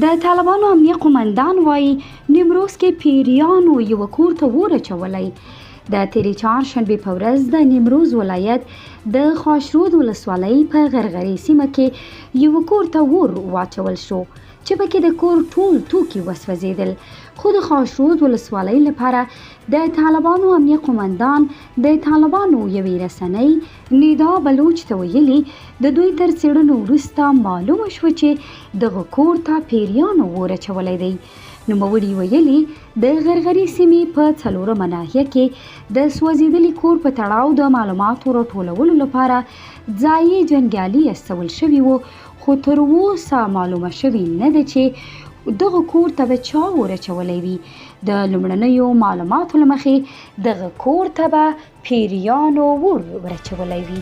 د طالبانو امنیه قومندان وایي، نیمروز کې پیریانو یوه کور ته اور اچولی. د تېرې چهارشنبې په ورځ د نیمروز ولایت د خاشرود ولسوالۍ په غرغرې سیمه کې یوه کور ته اور واچول شو چې پکې د کور ټول توکي وسوځېدل. خو د خاشرود ولسوالۍ لپاره د طالبانو امنیه قومندان د طالبانو یوې رسنۍ ندا بلوچ ته ویلي، د دوی تر څېړنو وروسته معلومه شوه چې دغه کور ته پیریانو اور اچولی دی. نوموړي ویلي، د غرغري سیمې په څلورمه ناحیه کې د سوځېدلي کور په تړاو د معلوماتو راټولولو لپاره ځايي جنګیالي استول شوي وو، خو تر اوسه معلومه شوې نه ده چې دغه کور ته به چا اور اچولی وي. د لومړنیو معلوماتو له مخې دغه کور ته به پیریانو اور ورچولی وي.